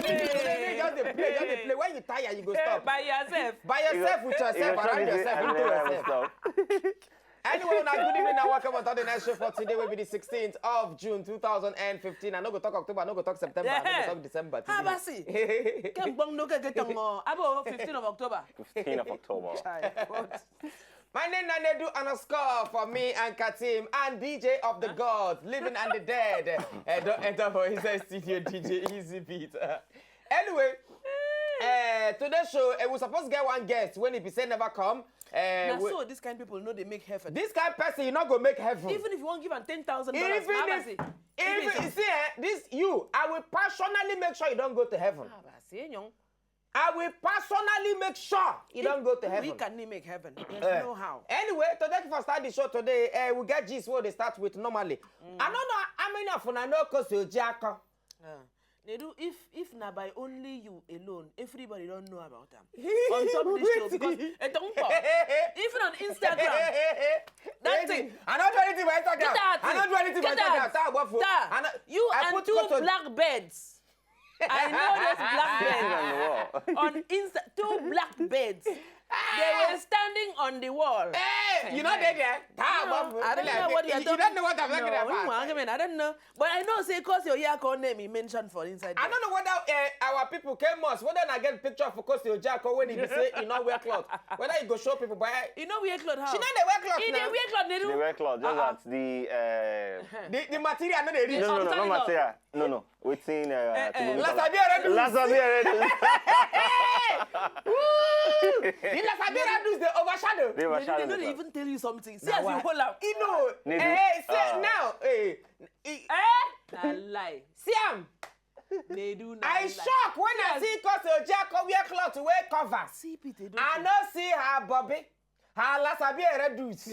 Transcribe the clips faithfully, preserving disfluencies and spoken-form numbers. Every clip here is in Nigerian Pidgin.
Just dey play, just dey play. When you tire, you go stop. By yourself. By yourself, with yourself, around yourself, with yourself. Anyway, now good evening and welcome to the next show for today. Will be the sixteenth of June, two thousand and fifteen. I no go talk October, I no go talk September, I no go talk December. Habasi. Kembong no ke getong. Abo fifteen of October. Fifteen of October. Chai, God. My name na Nedu underscore for me and Katim and D J of the gods, living and the dead. Uh, don't enter for inside studio, D J Easy Beat. Uh, anyway, uh, today's show, uh, we supposed to get one guest when he be say never come. Uh, Na we- so this kind of people know they make heaven. this kind of person, you not go make heaven. Even if you want give am ten thousand dollars, Even if, even see, eh, this you, I will personally make sure you don't go to heaven. I will personally make sure you don't go to heaven. We can make heaven. There's Eh. No how. Anyway, today for start the show today, uh, we get gist what they start with normally. I don't know how many of una know Kosi Ojiako. Uh, they do if if na by only you alone, everybody don't know about them. On top of this show because eh, don't pop. Even on Instagram, that thing. I don't do anything by Instagram. Get out. I don't do anything by Get Instagram. Out. Star Wafo. Star, I know- you I and put two Kosi- black birds. I know those black Sitting birds on the wall. On Insta. Two black birds. They were standing on the wall. Hey, you know they there. Star No, Wafo. I don't Like, know what you're you, talking you don't know what I'm no, talking about. I don't know. But I know say Kosi Ojiako name he mentioned for inside. I don't know whether uh, our people came us, whether I get picture for Kosi Ojiako when he be say he not wear cloth. Whether he go show people, but I, You know wear cloth how? She not dey wear cloth He now. Dey wear cloth. They do. They wear cloth, just Uh-uh. that the. Uh, the, the material no dey reach. no, no, no, no, Something material. No, no. Wetin uh, Eh, eh. Kumuyi Lasabi talk? Eredus. Lasabi Eredus. The Lasabi Eredus dey overshadow. They They, were they shouting don't because even tell you something. See Na as you why? Hold am. You know, They do- eh, see, ah. Now, eh, Eh? Na lie. See am. They do na I lie. Shock when I see Kosi Ojiako wear cloth wey cover. See Pete. Don't I you? No see her Bobby. Her Lasabi Eredus.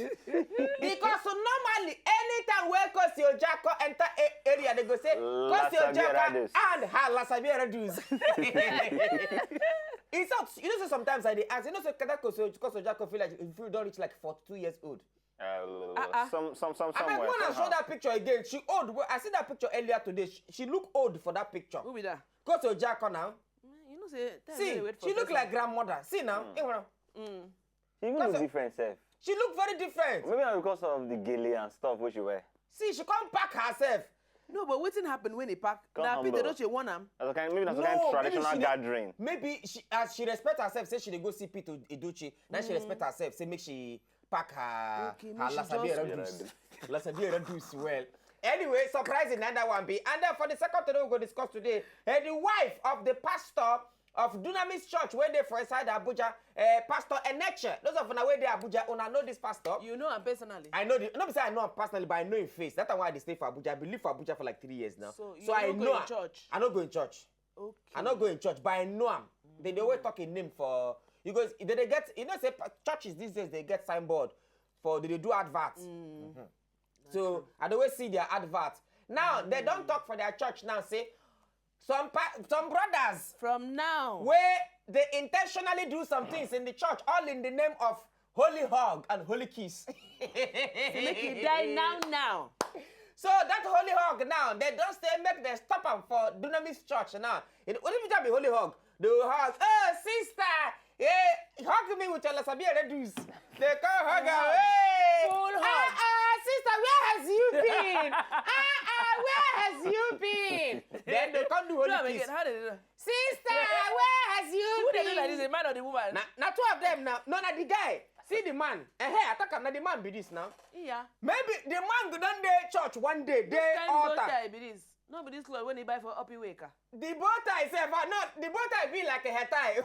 Because normally, anytime where Kosi Ojiako enter a- area, they go say Kosi Lasabi Ojiako Eredus. And her Lasabi Eredus. It's not, you know, so sometimes I dey ask, you know, so that Kosi Kosi Ojiako feel like if you don't reach like forty-two years old. Uh, Uh-uh. Some, some, some, I mean, somewhere. When I show Somehow. That picture again, she old. Well, I see that picture earlier today. She, she look old for that picture. Who be that? Kosi Ojiako now. Mm, You know say time See, no dey wait for she look person. Like grandmother. See now. Eh, well, Mm. She even That's look a- different, sef. She look very different. Maybe na because of the gele and stuff wey she wear. See, she come pack herself. No, but wetin happen when he pack? Come Na humble. Pete Edochie warn am. As a kind, maybe that's a No, kind of maybe traditional she dey- gathering. Maybe she, as she respect herself, say she dey go see Pete Edochie. Now she respect herself, say make she pack her Okay, her make she Lasabi just- Eredus. Lasabi Eredus well. Anyway, surprising na that one be. And then for the second thing we go discuss today, eh, the wife of the pastor of Dunamis Church wey dey for inside Abuja, eh, Pastor Eneche. Those of una wey dey Abuja, una know this pastor. You know am personally. I know the, no be say I know him personally, but I know him face. That's why I dey stay for Abuja. I been live for Abuja for like three years now. So you So I no go know in am. Church. I no go in church. Okay. I no go in church, but I know him. They dey always talk him name for. You go, they dey get. You know, say pa- churches these days they get signboard for they dey do advert. So I dey always see their advert. Now they don't talk for their church now. Say some pa- some brothers From now. Where they intentionally do some things in the church, all in the name of holy hug and holy kiss. Make you die now now. So that holy hug now, they don't stay make them stop am for Dunamis church now. It, what if it be holy hug? They will hug, oh sister, yeah, hug me with your Lasabi Eredus. They come hug her. Hey! Full Ah, hug. Ah, sister, where has you been? Ah, ah, where has you been? Then they come do holy Do am kiss. Again. How they do that? Sister, where has you Who they been? Do like this? A man or the woman? Na, na two of them now. No, na the guy. See the man. Eh, hey, attack am. Na the man be this now. Yeah. Maybe the man go don dey church one day, dey Kind bow altar. Tie be this. No be this cloth when he buy for Oppy Waker. The bow tie sef, ah, no, the bow tie be like a hair tie.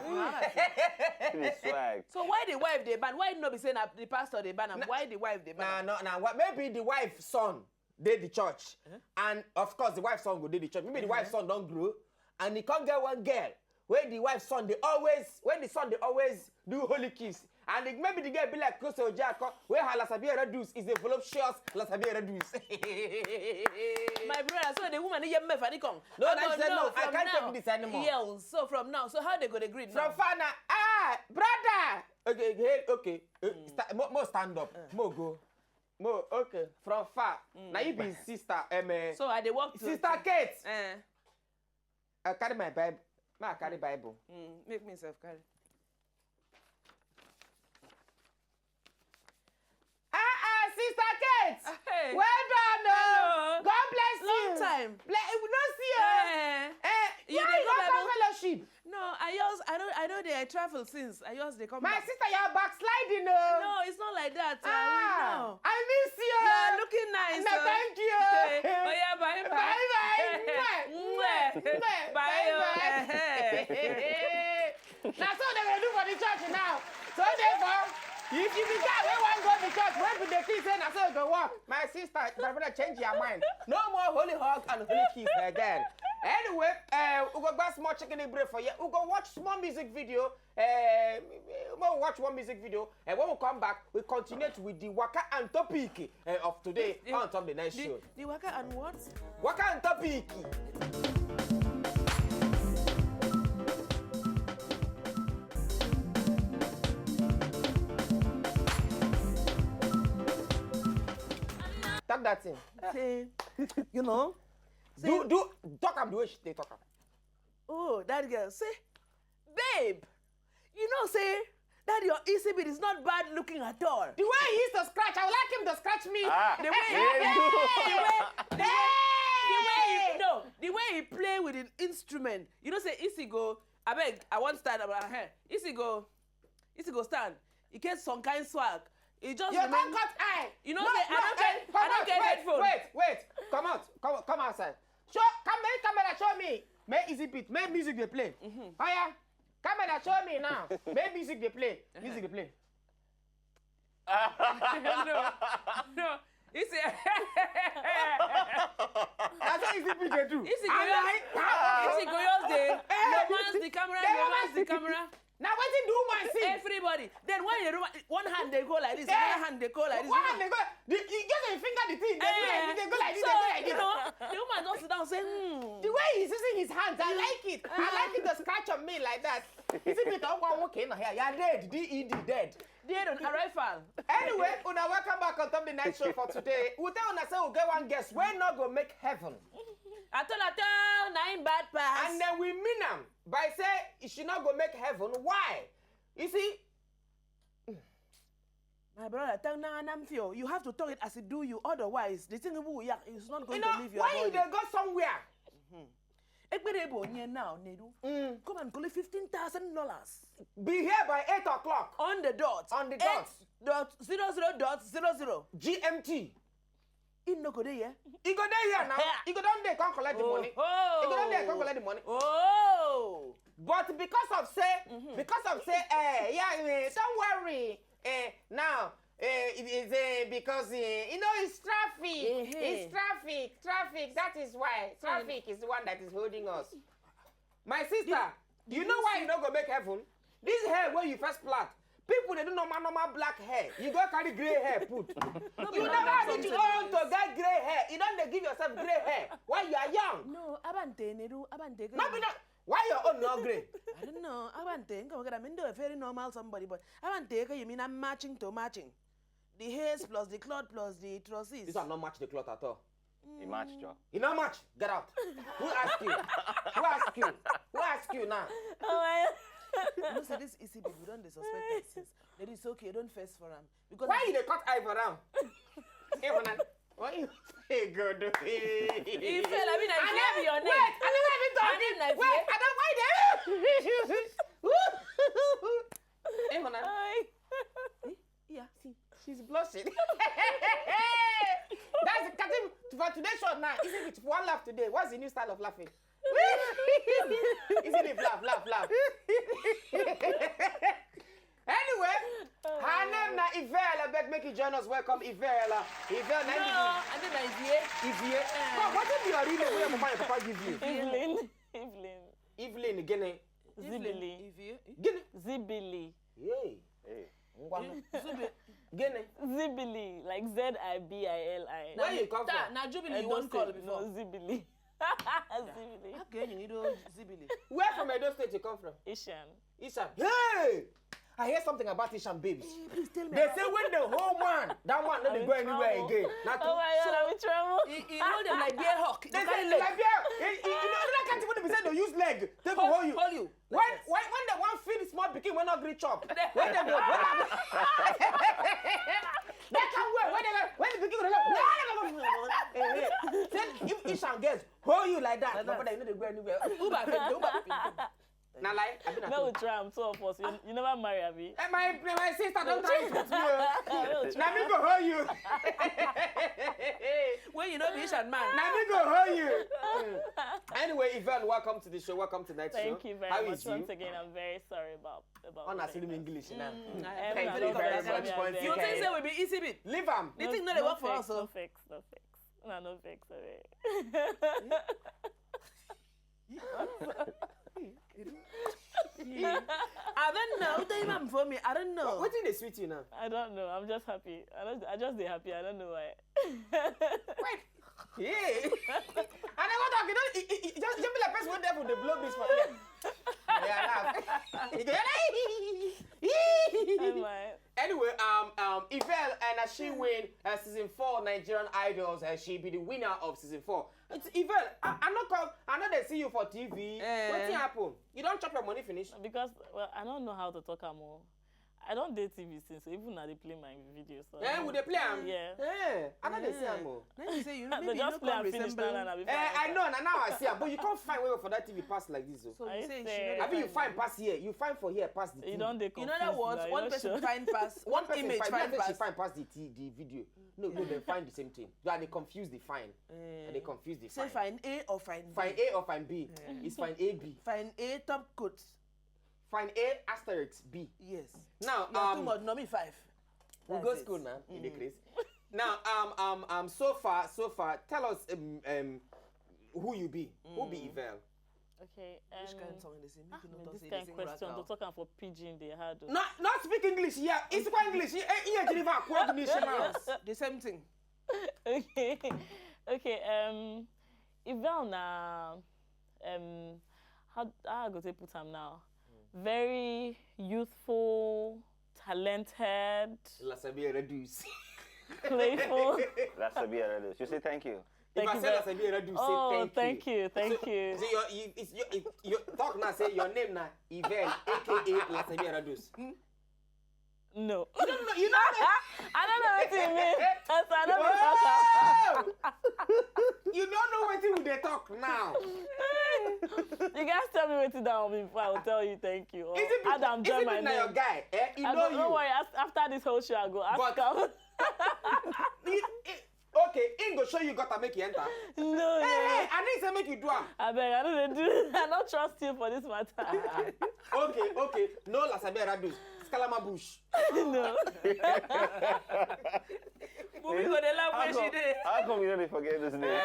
The swag. So why the wife they ban? Why no be saying that the pastor they ban am? Why the wife they ban? Nah, no, nah. What? Maybe the wife son dey the church, and of course the wife son go dey the church. Maybe the wife son don grow, and he come get one girl. Where the wife son they always, when the son they always do holy kiss. And it, maybe the girl be like Kosi Ojiako, where her Lasabi Eredus is a voluptuous Lasabi Eredus. My brother, so the woman here me fanikong. No, I said no, I can't take this anymore. Yeah, so from now, so how they go to agree now? From far now, ah, brother. Okay, hey, okay. Uh, sta- mo, mo stand up, mo go, mo okay. From far, now you be sister, um, eh, So I they walk to sister Kate. Eh. I carry my Bible. Make I carry Bible. Mm, make me self carry. Ah ah, Sister Kate. Hey. Well done, oh. Hello. God bless Long you. Long time. Ble- we don't see you. Eh. Eh, you yeah, you don't come fellowship. No, I just I don't I know they I travel since. I just they come. My back. Sister, you're backsliding, oh. No, it's not like that. Uh, ah, no. I miss you. You're looking nice. No, oh. Thank you. Hey. Oh yeah, bye bye. Bye bye. Bye bye. Bye bye. Bye bye. Now so they will do for the church now. So therefore, if you be guy wey wan go the church, wey be the thing say na so e go work. My sister, my brother, change your mind. No more holy hug and holy kiss again. Anyway, uh, we go buy small chicken break for you. We go watch small music video. Uh, we go watch one music video, and when we come back, we continue with the waka and topic uh, of today the, on top the next the, show. The waka and what? Waka and topic. Talk that thing. Say, you know. Say, do do talk am the way she dey talk am. Oh, that girl. Say, babe, you know say that your E C B is not bad looking at all. The way he used to scratch, I would like him to scratch me. Ah, the way, hey, the way, the way, the way he, no, the way he play with an instrument. You know say E C go, I beg, I want stand up. Uh, E C go, E C go stand. He get some kind swag. He just you remain, don't cut eye. You know no, say no, I don't get, I don't get wait, headphone. Wait, wait, come out, come, come outside. Show, come, make camera show me. Make E C B, make music dey play. Mm-hmm. Oh yeah, camera show me now. Make music dey play. Music dey play. No, no. He say, that's what E C B dey do. E C go just, E C go just dey. Romance the camera, romance the camera. Now wetin the woman see? Everybody. Then when you one hand they go like this, yeah. Another hand they go like this. One hand they go. The, you just a finger the thing. They go like this. They go like this. So, they go like this. You know, the woman just sit down say, hmm. The way he's using his hands, I like it. I like it. The scratch on me like that. Is it the one okay now here? You're dead. D E D dead. Dead on arrival. Anyway, una welcome back on top the night show for today. We tell una say we get one guest wey no go make heaven. At all, at all, na him bad pass. And then we mean am by say she no go make heaven. Why? You see, my brother, tell na na feel. You have to talk it as it do you. Otherwise, the thing will yak is not going you know, to leave your when body. You dey go somewhere. Mm-hmm. Ekpere bụ onye now, Nedu. Mm. Come and collect fifteen thousand dollars. Be here by eight o'clock. On the dot. On the dot. Eight dot zero zero dot zero zero. G M T. He no go dey here. He go dey here now. He go don dey come collect the money. Oh. He go don dey come collect the money. Oh. But because of say, mm-hmm. Because of say, eh, yeah, eh, don't worry. Eh, now, eh, it is eh, because eh, you know it's traffic. Mm-hmm. It's traffic, traffic. That is why traffic is the one that is holding us. My sister, you, you know why you no go make heaven? This hair wey you first plait, people dey do normal normal black hair. You go carry grey hair put. You never reach old to get grey hair. You don dey give yourself grey hair while you are young. No, Abante Nedu, Abante. No be no. Why your own no grey? I don't know. Abante, nka wakada mindo a very normal somebody, but Abante, you mean I'm matching to matching. The hairs plus the cloth plus the trousers. This one not match the cloth at all. He match, Joe. He not match. Get out. Who ask you? Who ask you? Who ask you now? Oh my. You know, say this E C B, we don't dey suspect us since. That is okay. Don't first for him because why you dey cut eye for am? Hey, when I, why you? Hey, God. He fell. I mean, I hear your name. Wait, I never even talk. I mean, I wait, I don't. Why they? Hey, when I. Yeah, see, she's blushing. That's the cutting for today's shot now. Isn't it one laugh today? What's the new style of laughing? Isn't it laugh, laugh, laugh? Anyway, her name na Ivel. I beg make you join us. Welcome, Ivel. Ivel, na no, I think na Ivie. Ivie. Eh. Come, what did your real name? Where your mama and papa give you? Evelyn. Evelyn. Evelyn, gini? Zibili. Ivie. Gini? Zibili. Yay. Hey. Ngwa. Zubi. Gini? Zibili, like Z I B I L I. Where you come from? Na Jubilee you wan call before? No, Zibili. Zibili. Okay, you know Zibili. Where from Edo State you come from? Ishan. Ishan. Hey! I hear something about Ishan babes. Hey, please tell me. They say when the whole man, that one no dey go anywhere again. Oh my God, I'm in trouble. He, he hold them like bear hawk. They say like bear. He, he, you know that kind of thing wey be say they use leg, they go hold you. Hold you. When when when they wan feed small pikin wey no gree chop, when they go when they go that kind way when they go when the pikin go dey go say if Ishan girls hold you like that, my brother, you no dey go anywhere. Uber fit, Uber fit. Na lie, abi na true? Make we try am, two of us. You, you never marry, abi? Eh, my my sister don try it with me o. Na me go hold you. When you no be Asian man. Na me go hold you. Mm. Anyway, Yvelle, welcome to the show. Welcome to Night Show. Thank you very much. Once again, I'm very sorry about about. Una see me English now. Thank you very much. You think say we be easy bit? Leave am. The thing no dey work for us. No fix, no fix. No, no fix. I don't know. Who tell you I'm for me? I don't know. What did they sweet you now? I don't know. I'm just happy. I don't. I just dey happy. I don't know why. Wait. Yeah. And I want to, you know, it, it, it just, just be like person with devil, they blow this for you. Yeah, laugh. You go, oh my. Anyway, um, um, Yvelle and as she win uh, season four Nigerian Idols, uh, she be the winner of season four. It's Yvelle. I, I not come. I know they see you for T V. Eh. What happen? You don't chop your money finish. Because well, I don't know how to talk am o. I don't date T V since, so even now they play my videos. So eh, would they play am? Yeah. Eh, I know they see am o. Then you say you maybe just play and finish now. Eh, I know, and now I see am. But you can't find way for that T V pass like this, though. So you say she. I mean, you find pass here. You find for here pass the T V. You don't. In other words, one person find pass, one image find pass. She find pass the T V video. No, no, they find the same thing. They confuse the find. And they confuse the find. Say find A or find B. Find A or find B. It's find A B. Find A top coat. Find A asterisk B. Yes. Now, um, too much, no me five. We go school now in the case. Now, um, um, um, so far, so far, tell us um, um, who you be. Who be Yvelle? Okay. Um, which kind of song they sing? Make you no talk say they sing question. They talk am for pidgin. They hard. Not not speak English. Yeah, it's quite English. Yeah, yeah, Geneva, quite English now. Yes, the same thing. Okay. Okay. Um, Yvelle na um how how I go take put am now? Very youthful, talented, Lasabia Redus. Playful. Lasabia Redus. You say thank you. If I say Lasabia Redus, say thank you. Thank you, thank you. So your, you, it's your, it, your talk now say your name na Yvelle, A K A Lasabia Redus. No. You don't know. You don't know. I don't know what you mean. That's why I don't know. You don't know what you they talk now. You guys tell me what to down before I will tell you thank you. Or is it Adam join my name? Your guy? Eh? You know you. Don't worry. After this whole show, I go ask him. Okay, him go show you gotta make you enter. No, hey, no. Hey, I need to make you do am. I beg, I don't do. I don't trust you for this matter. Okay, okay. No, Lasabia Radus. Skalama Bush. No. Bumi go dey laugh when she dey. How come you don't forget this name? Now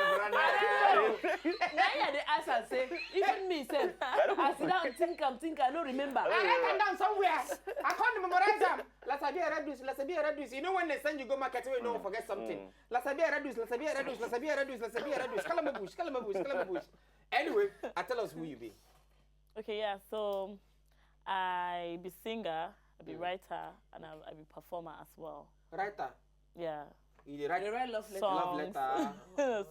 you dey ask and say, even me sef, I sit down, think am, think I no remember. I write am down somewhere. I can't memorize am. Lasabia Radus, Lasabia Radus. You know when they send you go market, you know forget something. Lasabia Radus, Lasabia Radus, Lasabia Radus, Lasabia Radus. Kalama Bush, Kalama Bush, Kalama Bush. Anyway, I tell us who you be. Okay, yeah. So I be singer, I be writer, and I, I be performer as well. Writer. Yeah. You dey write love letter. Love letter.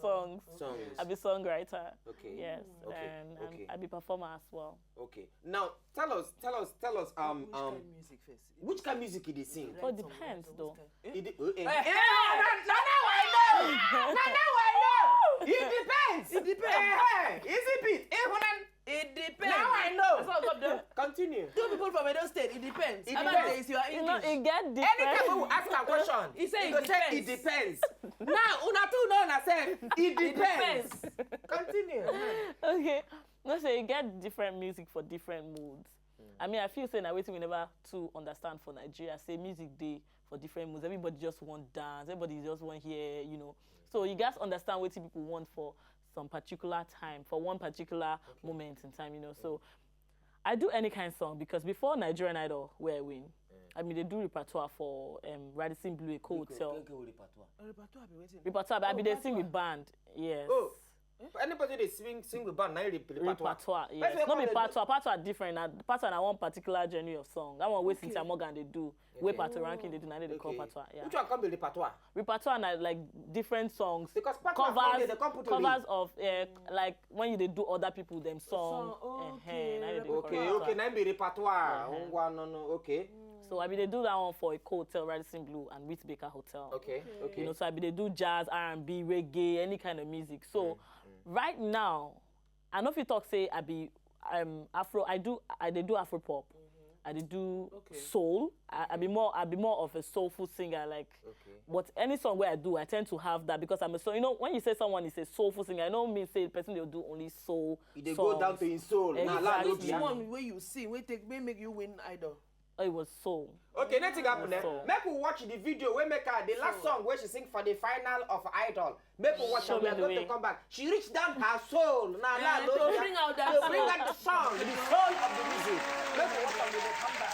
Songs. Songs. I be songwriter. Okay. Yes. Okay. And okay. I be performer as well. Okay. Now tell us, tell us, tell us. Um, which um, kind of music first? Which kind of music you dey sing? It depends, though. It de- eh, eh, eh, na, na, na, I know. Na, na, I know. It depends. It depends. Eh, eh, is it beat? Eh, hold on. It depends. Now I know. That's what God do. Continue. Two people from Edo State, it depends. It depends. Is your English. You know, it get different. Anytime we ask a question, he say it depends. It depends. Now, una too know una sef. It depends. Continue. Okay. No, say you get different music for different moods. I mean, I feel say na wetin we never too understand for Nigeria. Say music dey for different moods. Everybody just want dance. Everybody just want hear, you know. So you guys understand wetin people want for some particular time, for one particular moment in time, you know. So I do any kind of song because before Nigerian Idol, where I win, I mean, they do repertoire for um, Radisson Blu, Eco Hotel. Repertoire be wetin? Repertoire, I be dey sing with band, yes. Oh. Anybody dey sing sing with band na im be repertoire. Repertoire, yes. No be patois. Patois different. Na patois na one particular genre of song. That one wey Cynthia Morgan dey do. Wey Pato Ranking dey do na dey call patois. Yeah. Which one come be repertoire? Repertoire na like different songs. Because patois come dey, they come put covers of uh, like when you dey do other people dem song. Song, okay, Eh, na dey Okay, call okay, patois. na im be repertoire. Ngwa no no, okay. So I be dey do that one for Eko Hotel, Radisson Blu, and Wheat Baker Hotel. Okay, okay. You know, so I be dey do jazz, R and B, reggae, any kind of music. So right now, I no fit talk say I be um Afro. I do I dey do Afro pop. I dey do Okay. Soul. I, I be more I be more of a soulful singer. Like, Okay. but any song where I do, I tend to have that because I'm a soul. You know, when you say someone is a soulful singer, I don't mean say the person dey do only soul. E dey go down to im soul. Na la Exactly. no Which be am. One wey you sing, wey take, wey make you win Idol. Oh, it was Soul. Okay, nothing happen there. So- Make we watch the video wey make her the last song wey she sing for the final of Idol. Make we watch Show and we me are the going to way. Come back. She reached down her soul. Na la Eh, no to be am. bring out that To bring soul. Out the song, the soul of the music. Make we watch and we go come back.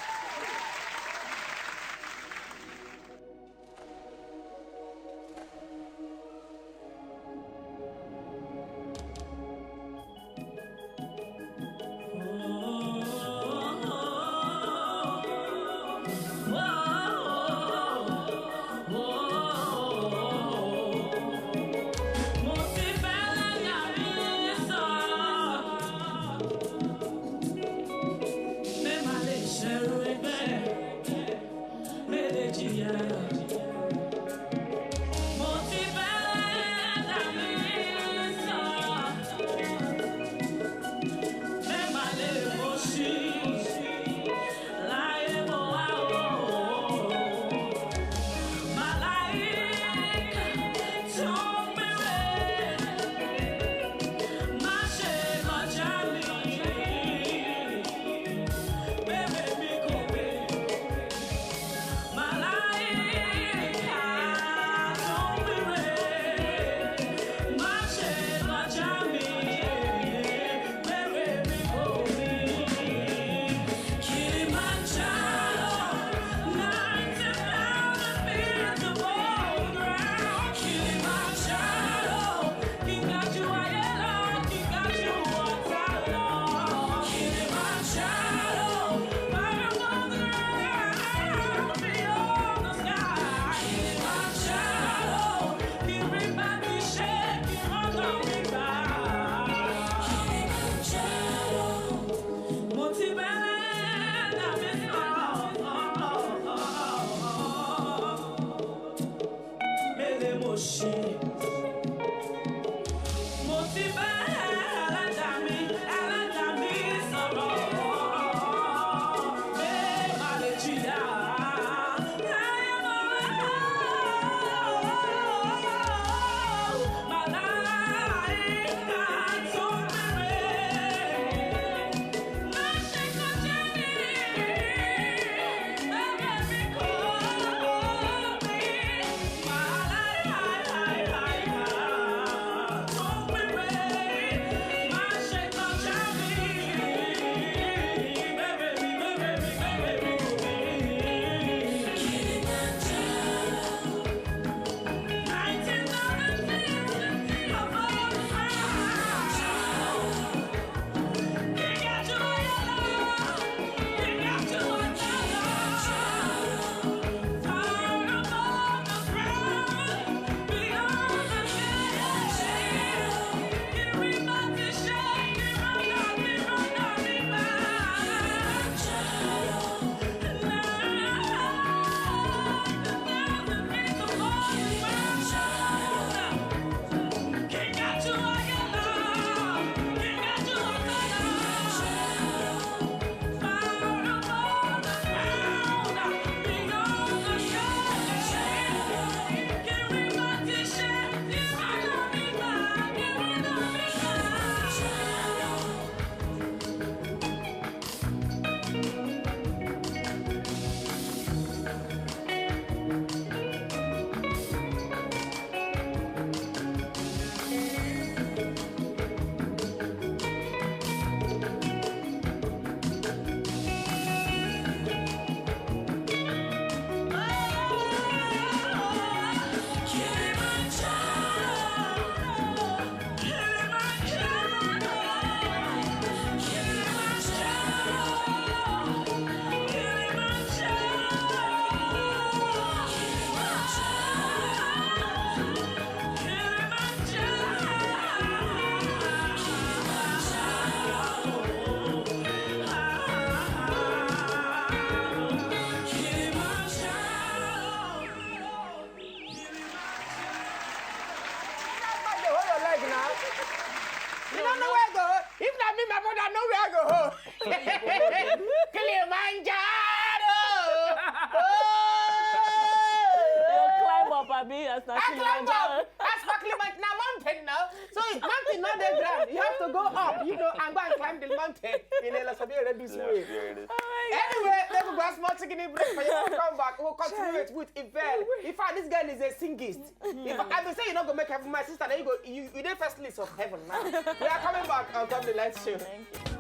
and go and climb the mountain in a Lasabi Redus way. Anyway, let me go small chicken break for you. We'll come back. We'll continue it with Yvelle. In fact, this girl is a singist. If I, I say you're not gonna make heaven, my sister, then you go. You, you dey first list of heaven now. We are coming back on Top the Light Show. Thank you.